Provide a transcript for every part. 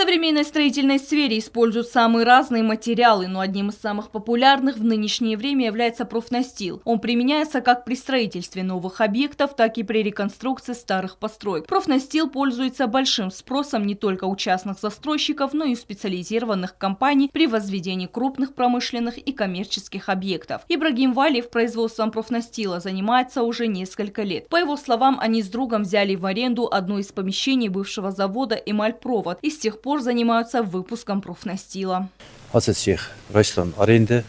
В современной строительной сфере используют самые разные материалы, но одним из самых популярных в нынешнее время является профнастил. Он применяется как при строительстве новых объектов, так и при реконструкции старых построек. Профнастил пользуется большим спросом не только у частных застройщиков, но и у специализированных компаний при возведении крупных промышленных и коммерческих объектов. Ибрагим Валиев производством профнастила занимается уже несколько лет. По его словам, они с другом взяли в аренду одно из помещений бывшего завода «Эмальпровод» и с тех пор занимаются выпуском профнастила. Ацы цех райстон аренды,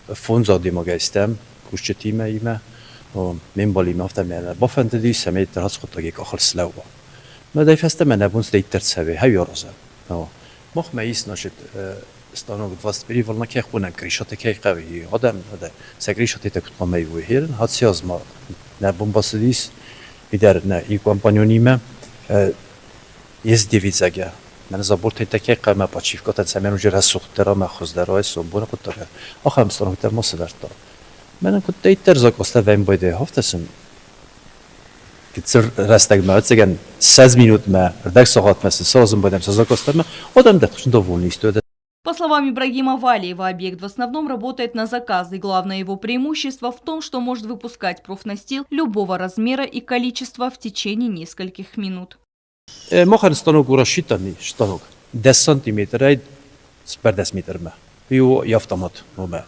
фондз адӕймагӕй стӕм, кусджытимӕ имӕ, ме мбалимӕ афтӕ мӕнӕ бафӕндыди, цӕмӕй дӕр ацы хъуыддаг йӕ къахыл слӕууа. Мӕ дӕй фӕстӕмӕ нӕ бон цыдӕриддӕр цӕуы, хӕуи аразӕм. Махмӕ ис, значит, станок 21 волна кӕй хонӕм, крышаты кӕй хъӕуы, адӕм сӕ крышаты куыд хъуамӕ ивой, херын хатсиазма нӕ бон бацыдис, видӕр нӕ иу компаньонимӕ Ездевидзагӕ. Мӕнӕ забортӕй кӕй хъӕмӕ подшивкӕтӕн цӕмӕн уже рӕсугъддӕр ӕмӕ хуыздӕр уай сомбоны хъуыддагӕн, ахӕм станоктӕ ма сӕвӕрдта. Мӕнӕн куыддӕриддӕр закъазтӕ вӕййын афтӕ сын гыццыл рӕстӕгмӕ, ӕвӕццӕгӕн, 20 минутмӕ, ӕрдӕг сахатмӕ сын саразын байдайӕм сӕ закъазтӕмӕ, адӕм дӕр тыхджын довольны исты. По словам Ибрагима Валиева, объект в основном работает на заказ, и главное его преимущество в том, что может выпускать профнастил любого размера и количества в течение нескольких минут. Махӕн станок у рассчитанный станок 10 сантиметрӕй 14 метрмӕ. Иу автомат номӕ.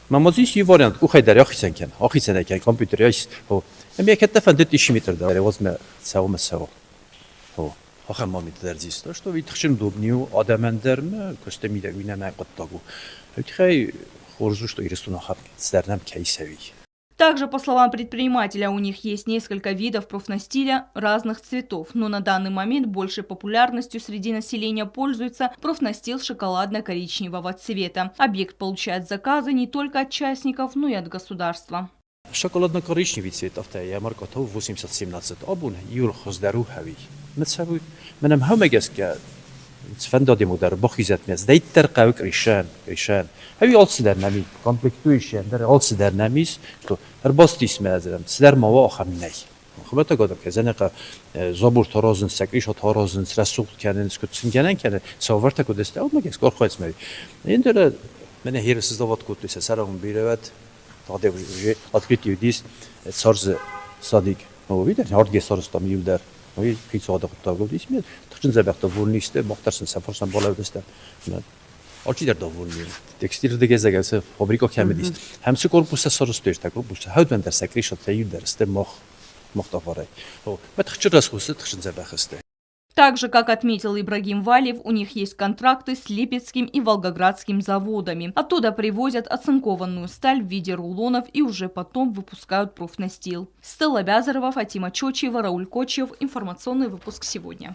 Ма ма здесь вариант, къухӕй дӕр ахицӕн кӕн, ахицӕн кӕн компьютер айс. Ӕмӕ кӕд дӕ фӕндыд исчи метр дӕр, уадз цӕуы мӕ цӕуы. Ахӕм ма мит дӕр дзиста, что уый тыхджын удобный у адӕмӕн дӕр мӕ куысты мидӕг уый нӕ хъуыддаг у. Уый тыххӕй хорз у, что Ирыстон ахӕм цыдӕр нӕм кӕй цӕуы. Также, по словам предпринимателя, у них есть несколько видов профнастиля разных цветов, но на данный момент большей популярностью среди населения пользуется профнастил шоколадно-коричневого цвета. Объект получает заказы не только от частников, но и от государства. Шоколадно-коричневый цвет афтӕ йӕ маркӕ 8017 абон иуыл хуыздӕр у хӕуи. Мӕ мӕнӕм хӕумӕ гӕсгӕ цыфӕнды адӕймаг дӕр бахизӕт мӕ цыдӕриддӕр хъӕуы кришӕн, кришӕн. Хӕуи алцыдӕр нӕм и, комплектующий ӕндӕр алцыдӕр нӕм ис, что ӕрбацыдис мӕ цыдӕр ма уа, ахӕм нӕй. Хуымӕтӕг адӕм кӕй зӕнӕхъӕ забуртӕ аразынц, сӕ кришатӕ аразынц, рӕсугъд кӕнынц, куыд сын гӕнӕн кӕны, цавӕртӕ куыд сты, уымӕ гӕсгӕ архайынц мӕ. Ӕндӕр мӕнӕ херы завод кодтой, сӕ сӕрӕн бирӕ уӕд, Тогда уже открытие дис царзы садик. Ну, видишь, ардге сарыстам иу дӕр. Ой, хицауады хъуыддаг уыдис. Ме тыхджын дзӕбӕх довольный сты, мах дӕр сын сӕ фарсмӕ балӕудыстӕм. Алчидӕр довольный. Текстиль дегезӕгӕ фабрика кӕм уыдис. Һәм цы корпусы сарысты, корпусы хӕудмӕн дӕр сӕ крышатӕ иу дӕр сты мах мах товарӕй. Мӕ тыхджын рӕсугъд тыхджын дзӕбӕх сты. Также, как отметил Ибрагим Валиев, у них есть контракты с Липецким и Волгоградским заводами. Оттуда привозят оцинкованную сталь в виде рулонов и уже потом выпускают профнастил. Стелла Бязарова, Фатима Чочиева, Рауль Кочев. Информационный выпуск сегодня.